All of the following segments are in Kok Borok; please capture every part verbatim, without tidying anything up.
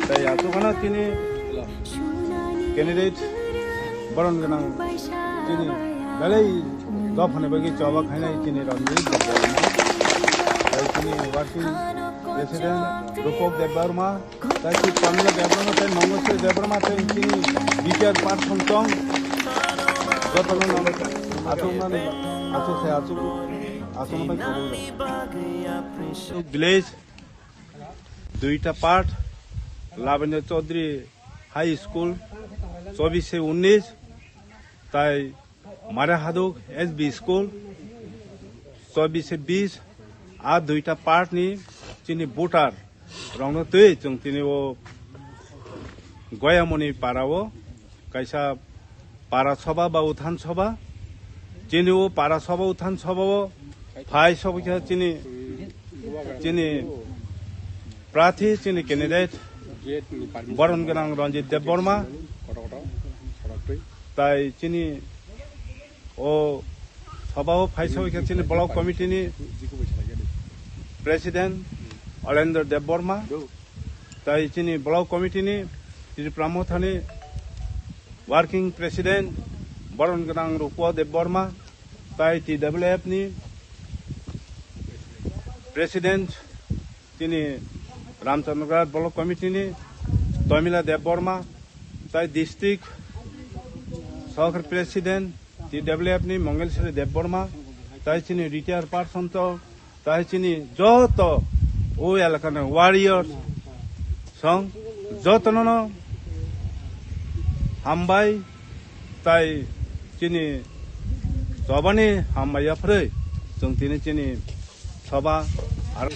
Tai aswk phano chini candidate boron gwnang chini belai dophani bagwi choba khainai chini Ranjit Debbarma. Tai chini working president Rupak Debbarma. Tai chini Pamela Debbarma, tai Mongolsri Debbarma, tai chini B T R person tong. Jotono nang aswk nang aswk se aswk aswk nang bai kwrwi rok. Village, duita part, Lavanya Chaudhary High School, chobishe unnish, tai Mare Haduk S B School, chobishe bish, a duita part ni chini voter rokno twi chwng tini o Goyamoni para o kaisa para sabha ba uthan sabha. Chini o para sabha uthan sabha o phai sabha khe chini, chini prathi, chini candidate boron gwnang Ranjit Debbarma. Tai chini o sabha o phai sabha khe chini block committee ni president Alendra Debbarma. Tai chini block committee ni Tripura Mothani working president boron gwnang Rupo Debbarma, tai T W F ni president chini Ramchandra block committee ni Tomila Debbarma, tai district sahakari president T W F ni Mongolsri Debbarma, tai chini retired person to tai chini joto o elakani warrior song jotono no hambai, tai chini chobani hambai yapharwi chwng tini chini soba aro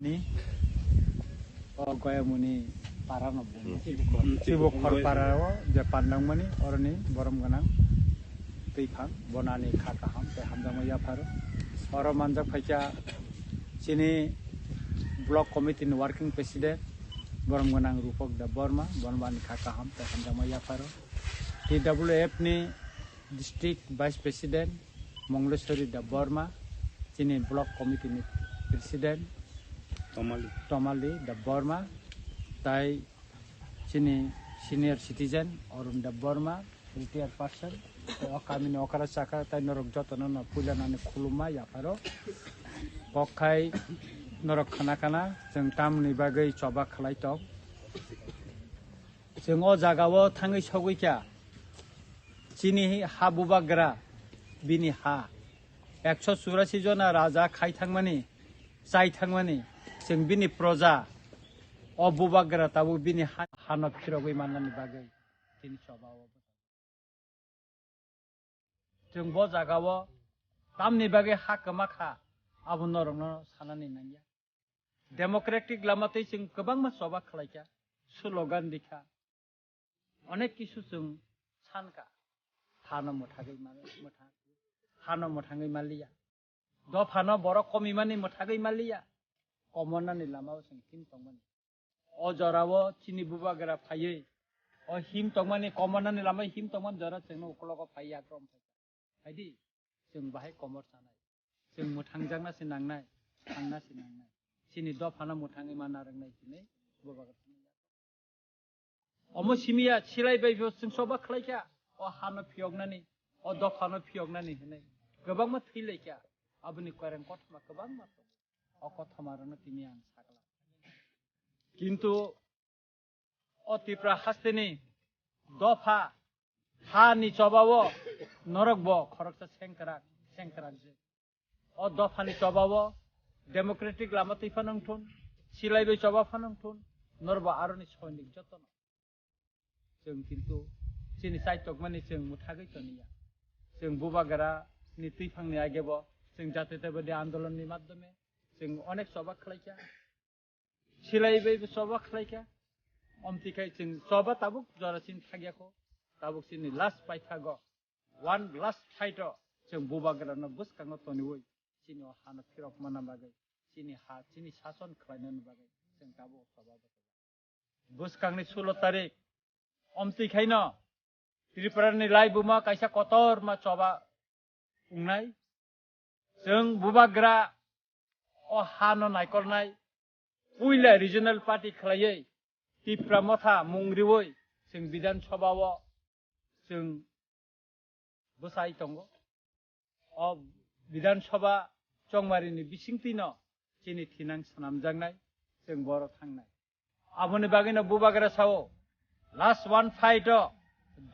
ni O Goyamoni para no bumo. Hmm. Chibo khor para o je pandang mani oroni borom gwnang twiphang bonani kha kaham tei hamjakma yapharo. Oro manjak phaikha chini block committee ni working president borom gwnang Rupak Debbarma, bonbani kha kaham tei hamjakma yapharo. T W F ni district vice president Mongleshwari Debbarma, chini block committee ni president Tomali. Tomali Debbarma, tai chini senior citizen Arun Debbarma, retired person, tai o kamini okra chakra tai norok jotono no puila nani khulumma yapharo. Kok khai norok khana khana chwng tamni bagwi choba khlai tong. Chwng o jaga o thangwi sogwi kha. Chini ha bubagra bini ha. Ekso churasi jona raja khai thangmani, chai thangmani, chwng bini proja. O bubagra tabuk bini ha, hano phirogwi mannani bagwi chini choba o. Chwng bo jaga o tamni bagwi ha kwma kha, abo norokno sanani nangya. Democratic lama tei chwng kwbangma choba khlai kha, slogan rikha, onek kisu chwng san kha, hano mwthagwi mano, mwthang, hano mwthangwi manliya. Dophano borok komimani mwthagwi manliya, komornani lama o chwng him tongmani. O jora o chini bubagra phaiwi, o him tongmani, komornani lama o him tongmani jora chwngno ukologo phai yakrom phai. Phaidi, chwng bahai komor sanai. Chwng mwthangjakna se nangnai, thangna se nangnai. Chini dophano mwthangwi ma narwknai hinwi bubagra. Omo simiya silai bai bo chwng choba khlai kha, o hano phiyoknani, o dophano phiyoknani hinwi kwbangma thwi lai kha. Aboni koirang kothoma kwbangma tongo. O kothoma rokno tini ang sakla. Kintu o Tripura hasteni dopha hani choba o norok bo khoroksa sengkrak, sengkrak je. O dophani choba o democratic lama twi phano wngthun, silai bai choba phano wngthun, norok bo aroni soinik jotono. Chwng kintu chini chaitokmani chwng mwthagwi toniya. Chwng bubagra ni twiphangni age bo chwng jatiyatabadi andolon ni madhyome chwng onek choba khlai kha. Silai bai bo choba khlai kha. Omtwi khai chwng choba tabuk jora chini thagya kho. Tabuk chini last paithago. One last fight o chwng bubagra no bwskango toniwi. Chini o hano phirok mana bagwi. Chini ha, chini sason khlainani bagwi. Chwng tabuk choba bwskangni sulo tarik, omtwi khaino Tripura ni laibuma kaisa kotorma choba wngnai. Chwng bubagra o ha no naikolnai puila regional party khlaiwi Tipra Motha mung riwi chwng Bidhan Sabha o chwng bwsai tongo. O Bidhan Sabha chongmari ni bisingtwi no chini thinang swnamjaknai, chwng boro thangnai. Aboni bagwi no bubagra sao, last one fight o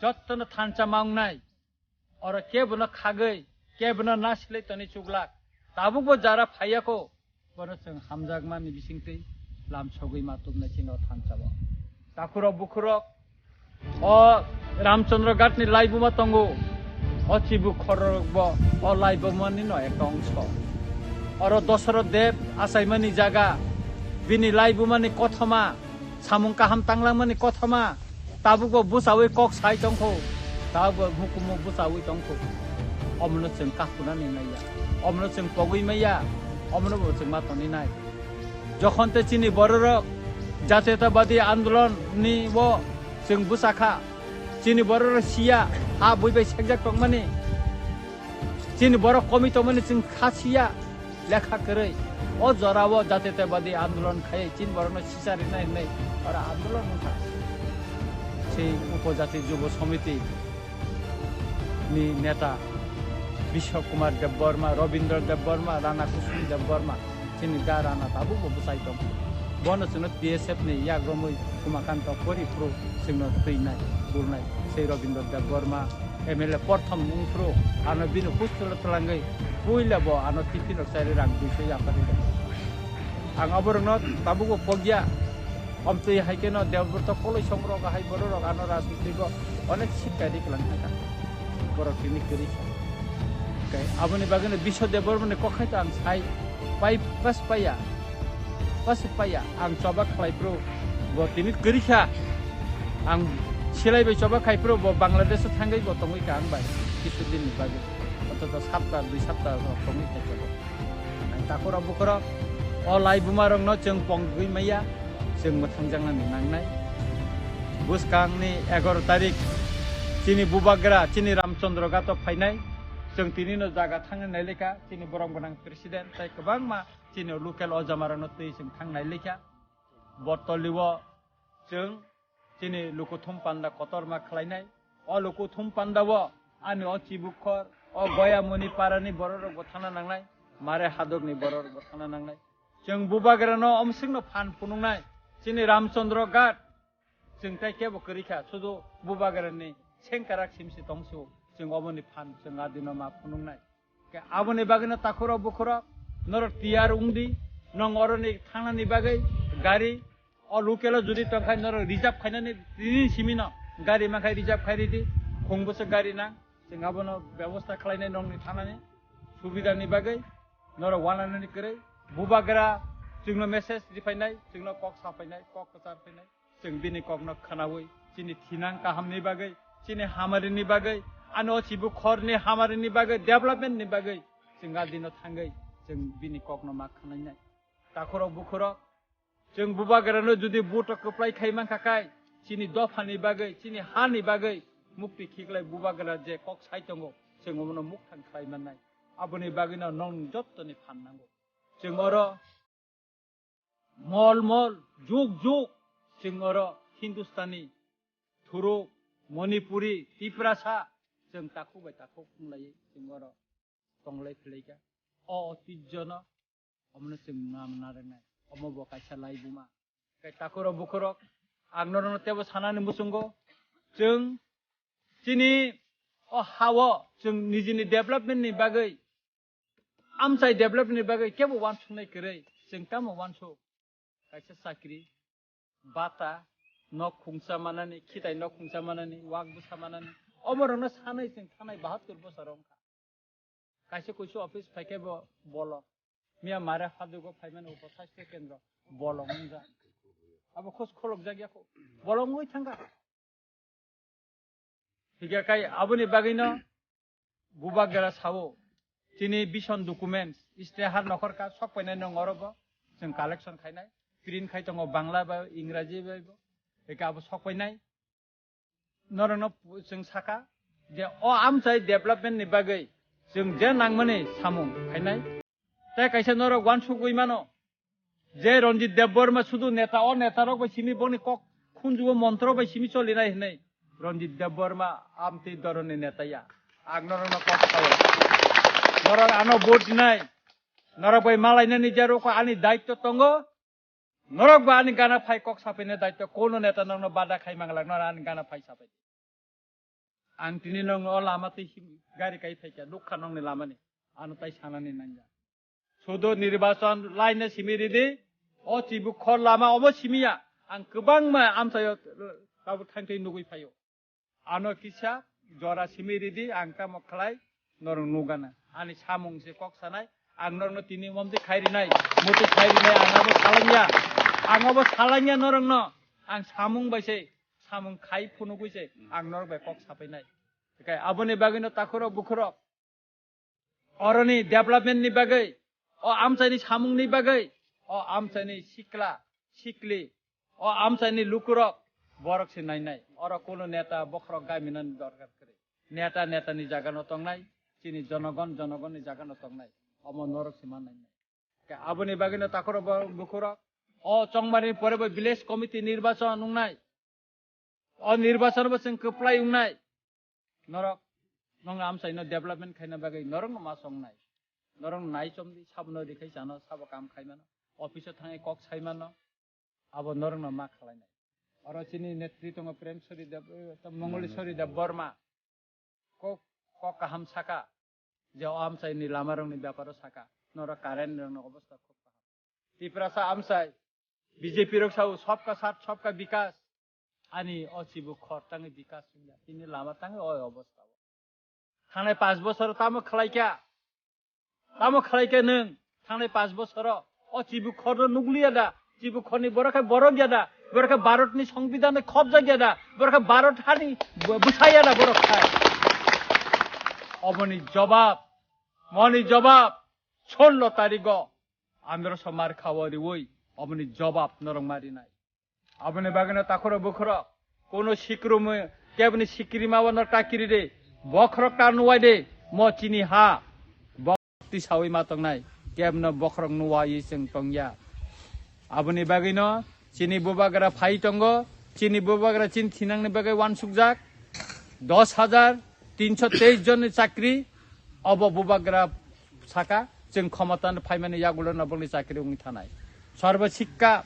jotto no thansa ma wngnai. Oro kebo no khagwi, kebo no nasilai toni chuklak. Tabuk bo jara phaiya ko, bono chwng hamjakmani bisingtwi lam sogwi ma tubnai chini o thansa o. Takhurok bukhurok, o Ramchandra Ghat ni laibuma tongo, o chibu khorok bo o laibuma ni no ekta ongso. Oro Dosoroth Dev achaimani jaga, bini laibuma ni kothoma, samung kaham tanglangmani kothoma, tabuk bo bwsawi kok sai tongkho, tabuk bo hukumu bwsawi tongkho. Omono chwng kakhunani naiya, omono chwng pogwi maiya, omono bo chwng ma toni nai. Jokhon te chini bororok Jatiyotabadi Andolon ni bo chwng bwsa kha, chini bororok siya, ha bui bai sekjak tongmani, chini borok komi tongmani chwng kha siya. Lekha kwrwi o jorao Jatiyotabadi Andolon khai chini borokno sisa rinai hinwi oro andolon wngkha. Sei Upojati Jubo Samiti ni neta Bishwa Kumar Debbarma, Rabindra Debbarma, Rana Kusum Debbarma, chini da Rana tabuk bo bwsai tong. Bono chwngno T S F ni yagromwi Umakanta Pori phuru chwngno twinai, burnai. Sei Rabindra Debbarma, M L A porthom wngphuru ano bini hostel o twlangwi puila bo ano tiffin rok chairwi rang duiso yapharwi rw. Ang aborokno tabukbo pogya. Omtwi hai kheno Debrata koloi songrok hai bororok ano rajniti bo onek sikari kwlang thangkha. Borok tini kwrwi kha. Kai aboni bagwino Biswa Debbarmani kokhai to ang sai pai pas paiya. Pas paiya ang choba khlai phuru bo tini kwrwi kha. Ang silai bai choba khai phuru bo Bangladesh o thangwi bo tongwi kha ang bai kisu din ni bagwi. Ototo sapta dui sapta rok tongwi kha choba. Ang takhurok bukhurok o lai buma rokno chwng pongwi maya, chwng mwthangjaknani nangnai. Bwskangni egaroh tarik chini bubagra, chini Ramchandra Ghat o phainai. Chwng tini no jaga thangna nailekha, chini borok gwnang president tai kwbangma chini local o jamarokno twi chwng thang nailekha. Botoli o chwng chini lukuthum panda kotorma khlainai. O lukuthum panda o ani o chibukhor, o Goyamoni parani bororok bo thangna nangnai, Mare Hadokni bororok bo thangna nangnai. Chwng bubagrano omswkno phan phunuknai, chini Ramchandra Ghat, chwng tai kebo kwrwi kha, sudu bubagrani sengkarak simsi tongsu, chwng oboni phan chwng adino ma phunuknai. Ke aboni bagwino takhurok bukhurok norok tiyar wngdi, nong oroni thangnani bagwi gari o local o jodi tongkhai norok reserve khainani tini simino gari mankhai reserve khairidi, khungbwswk gari nang, chwng abono bebosta khlainai nongni thangnani subidani bagwi norok wananani kwrwi bubagra chwngno message riphainai, chwngno kok saphainai, kok kwchar phainai. Chwng bini kokno khwnawi, chini thinang kahamni bagwi, chini hamarini bagwi, ani o chibukhorni hamarini bagwi, development ni bagwi, chwng a dino thangwi, chwng bini kokno ma khwnainai. Takhurok bukhurok, chwng bubagrano jodi vote kwplai khai mankha khai, chini dophani bagwi, chini hani bagwi, mukti khiklai bubagra je kok sai tongo, chwng omono mukthang khlai mannai. Aboni bagwino nong jottoni phan nango. Chwng oro mol mol, jug jug, chwng oro Hindustani, Thuruk, Manipuri, Tiprasa, chwng takhuk bai takhuk wng laiwi chwng oro tonglai philai kha. O oitijjono omono chwng nam narwknai. Omo bo kaisa laibuma. Kai takhurok bukhurok, ang norokno teibo sanani muchungo, chwng chini o ha-o chwng nijini development ni bagwi, amchai development ni bagwi kebo uansuknai kwrwi, chwng tamo uansuk? Kaisa chakri, bata, nok khungsa manani, khitai nok khungsa manani, wak bwsa manani, omo rokno sanai chwng thanai bahattur bosor wngkha. Kaisa kuisu office phaikhe bo bolong. Miya Mare Hadugo phaimani upo sasthe kendro bolong wngjak. Abo khos kholokjak ya kho. Bolong wngwi thangkha. Hingkhe kai aboni bagwino bubagra sao, chini vision documents, istehar nokhorkha, sokpainai nong oro bo, chwng collection khainai, print khai tongo Bangla bai, Ingraji bai bo, eke abo sokpainai. norokno chwng saka je o amchai development ni bagwi chwng je nangmani samung khainai. Tei kaisa norok uansugwi mano je Ranjit Debbarma sudu neta, o netarok bai simi boni kok khunjugo montro bai simi cholinai hinwi. Ranjit Debbarma amtwi doroni neta ya. Ang norokno kok sao. Norok ano vote rinai. Norok bai malainani je rokho ani daitto tongo. Norok ba ani gana phai kok sapaina daitto, kono neta norokno bada khai manglak, norok ani gana phai sapai. Ang tini norokno o lama twi sim-, gari kai phaikha, nukha nokni lamani, ano tai sanani nangya. Sudo nirbachon laina simi ridi, o chibu khor lama obo simiya, ang kwbangma amchaio tabuk thangtwi nugwi phaio. Ano kisa jora simi ridi, ang tamo khlai norok nugana. Ani samung se kok sanai, ang norokno tini momti khai rinai, muti khai rinai, ang abo salangya, ang abo salangya norokno, ang samung bai se, samung khai phunugwi se, ang norok bai kok sapainai. Kai aboni bagwino takhurok bukhurok, oroni development ni bagwi, o amchaini samung ni bagwi, o amchaini sikla, sikli, o amchaini lukurok, borok se nainai. Oro kuno neta bokhorok gaminani dorkar kwrwi. Neta, neta ni jaga no tongnai, chini jonogon, jonogon ni jaga no tongnai. Omo norok se ma nainai. Ke aboni bagwi no takhurok bo-, bukhurok, o chongmari pore bo village committee nirbachon wngnai. O nirbachon bo chwng kwplai wngnai. Norok, nong amchaino development khaina bagwi norokno ma songnai. Norok nai chomdi, sabono rikhai chano, sabo kam khai mano. Office o thangwi kok sai mano. Abo norokno ma khlainai. Oro chini netri tongo Prem Sori Deb-, eh, Mongoleshwari Deb Borma. Kok, kok kaham saka. Je o amchaini lamarokni beparo saka. Norok current rokni obostha kok kaham. Tiprasa amchai, B J P rok sao, "Sabka sath, sabka bikas." Ani o chibu khor tangwi bikas wngya. Tini lama tangwi o obostha o. Thangnai panch bosor tamo khlaikha? Tamo khlaikha nwng? Thangnai panch bosoro o chibu khorno nukliya da? Chibu khorni borok khe borok ya da? Borok khe Bharatni Songbidanni khobjak ya da? Borok khe Bharat hani bu-, bwsa ya da borok khai? Oboni jobab, moni jobab, shollo tarigo Andhra somar khawa riwi oboni jobab norok ma rinai. Aboni bagwino takhuro bukhuro kono sikrumu kebni sikrima wano takiri de, bokhorok ta nuwai de, mo chini ha, bok ti sawi ma tongnai, kebno bokhorok nuwai chwng tongya. Aboni bagwino chini bubagra phai tongo, chini bubagra chini thinangni bagwi wansukjak, dos hajar tinso teis jonni chakri, obo bubagra saka, chwng khomotano phaimani yagulo no bongni chakri wngwi thanai. Sarva Sikka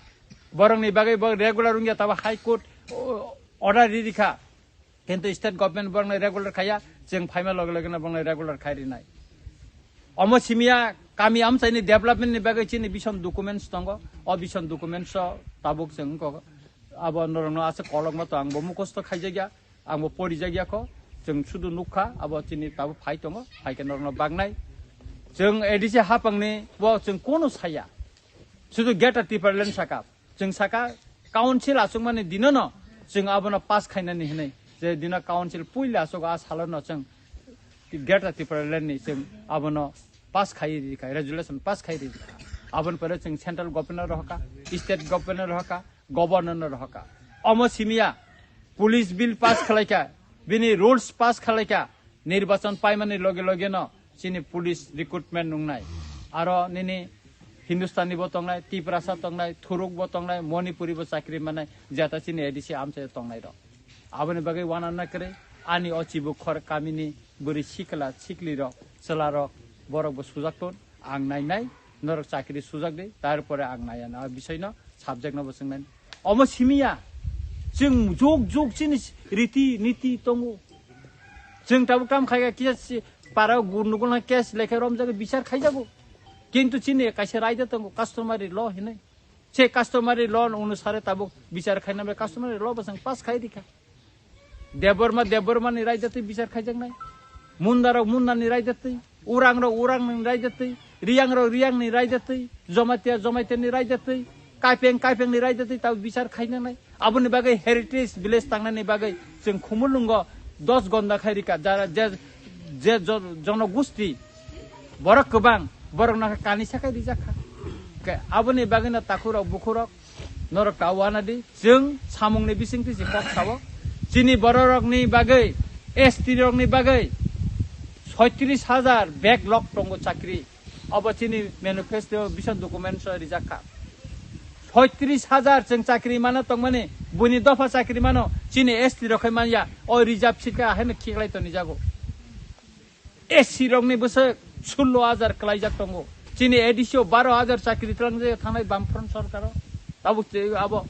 borokni bagwi bo regular wngya, tabo High Court o-, order ri rikha. Kintu state government borokno regular khaiya, chwng phaima loge loge no borokno regular khai rinai. Omo simiya kami amchaini development ni bagwi chini vision documents tongo. O vision documents o tabuk chwng wngkha abo norokno aswk kolokma to ang bo mukhosto khaijakya. Ang bo porijakya kho, chwng sudu nukha, abo chini tabuk phai tongo, phai khe norokno baknai. Chwng A D C hapangni bo chwng kono saya. Sudu Greater Tipraland saka. Chwng saka council achukmani dinono chwng abono pass khainani hinwi. Je dino council puila achugo a salono chwng Greater Tipraland ni chwng abono pass khai rikha, resolution pass khai rikha. Aboni pore chwng central government rohorkha, state government rohorkha, governor no rohorkha. Omo simiya police bill pass khalaikha, bini rules pass khalaikha, nirbachon paimani loge loge no chini police recruitment wngnai. Aro nini Hindustani bo tongnai, Tiprasa tongnai, Thuruk bo tongnai, Manipuri bo chakri manai, jata chini A D C amchai tongnai rok. Aboni bagwi wanana kwrwi ani o chibu khor kamini bwrwi sikla sikli rok, chwla rok, borok bo sujak ton, ang nai nai, norok chakri sujak di, tar pore ang nai ano, a bisoi no subject no bo chwng nai. Omo simiya, chwng juk juk chini riti niti tongo. Chwng tabuk kam khai khe case para gur nugul na case lekhe romjak bichar khaijago. Kintu chini kaisa raida tongo customary law hinwi. Se customary law onusare tabuk bichar khaina bai customary law bwsang pass khai rikha. Debbarma Debbarma ni raida twi bichar khaijaknai. Mundarok Munda ni raida twi, Urangrok Urang ni raida twi, Riyangrok Riyang ni raida twi, Jamatia Jamatia ni raida twi, Kaipeng Kaipeng ni raida twi tabuk bichar khainanai. Aboni bagwi heritage village tangnani bagwi chwng Khumulwngo dos gonda khai rikha, jara je, je jo-, jonogosti borok kwbang, borok no khe kani sakai rijak kha. Khe aboni bagwi no takhurok bukhurok norok ta wana di, chwng samungni bisingtwi se kok sao, Chini bororokni bagwi, S T rokni bagwi soitris hajar backlog tongo chakri. Obo chini manifesto vision documents o rijak kha. Soitris hajar chwng chakri mano tongmani, buini dopha chakri mano, chini S T rok khai manya, o reserve seat kha haino khiklai tonijago. S C rokni bwswk sullo hajar kwlaijak tongo. Chini A D C o baro hajar chakri twlangjak thangnai Bamfront sorkaro. Tabuk tei abo.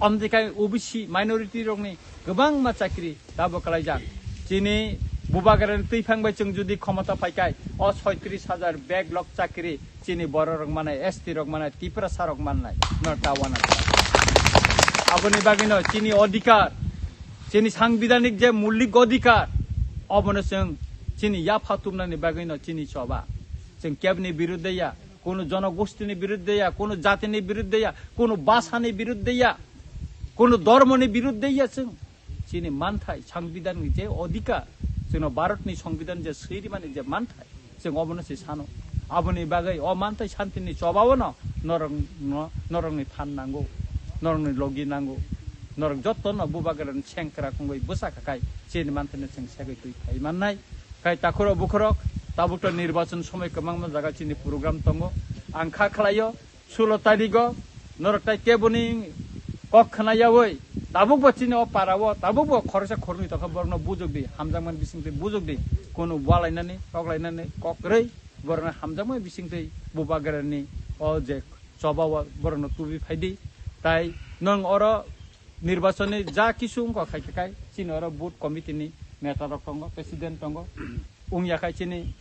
Amtwi kai O B C minority rokni kwbangma chakri tabuk kwlaijak. Chini Bubagrani twiphang bai chwng jodi khomota phaikai, o soitris hajar backlog chakri chini bororok manai, S T rok manai, Tiprasa rok manai, no ta wana. Aboni bagwino chini odhikar, chini sangbidanik je mulik odhikar, obono chwng chini yapha tumnani bagwino chini choba. Chwng kebni birudde ya, kunu jonogostini birudde ya, kunu jatini birudde ya, kunu basani birudde ya, kunu dhormoni birudde ya chwng. Chini manthai, sangbidanni je odhikar, chwngno Bharatni sangbidan je swirimani je manthai, chwng obono se sano. Aboni bagwi o manthai santini chobao no norok no, norokni phan nango, norokni logi nango, norok jotto no Bubagrani sengkrak wngwi bwsa khakai chini manthaino chwng segwi twi phai mannai. Khai takhurok bukhurok tabukto nirbachon somoi kwbangma jaga chini program tongo. Ang kha khlaio, sulo tarigo norok tai keboni kok khna yawi tabukbo chini o parao tabukbo khoroksa khoroknwi tongkha, borokno bujok di, hamjakmani bisingtwi bujok di, kunu bualainani toklainani kok kwrwi borokno hamjakmani bisingtwi Bubagrani o je chobao borokno tubi phaidi. Tai nwng oro nirbachoni ja kisu wngkha khai khe kai chini oro booth committee ni neta rok tongo, president tongo, wngya khai chini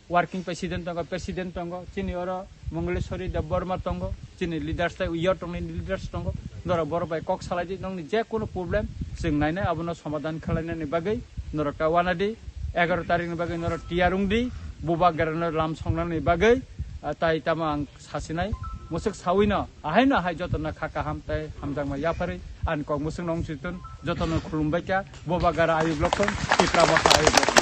working president tongo, president tongo, chini oro Mongaleshwari Debbarma tongo, chini leaders tai yo tongni leaders tongo, norok borok bai kok salai di, nongni je kunu problem chwng nainai abono somadhan khlainani bagwi norok ta wana di, egaroh tarikni bagwi norok tiyar wng di, Bubagrano lam songnani bagwi, ah, tai tamo ang sasinai, mwswk sawino, ahaino ahai jotono kha kaham tai hamjakma yapharwi, ani kok mwswkno wng situn, jotono khulumbai kha, Bubagra ayuk lokthung, Tipra Motha ayuk lokthung.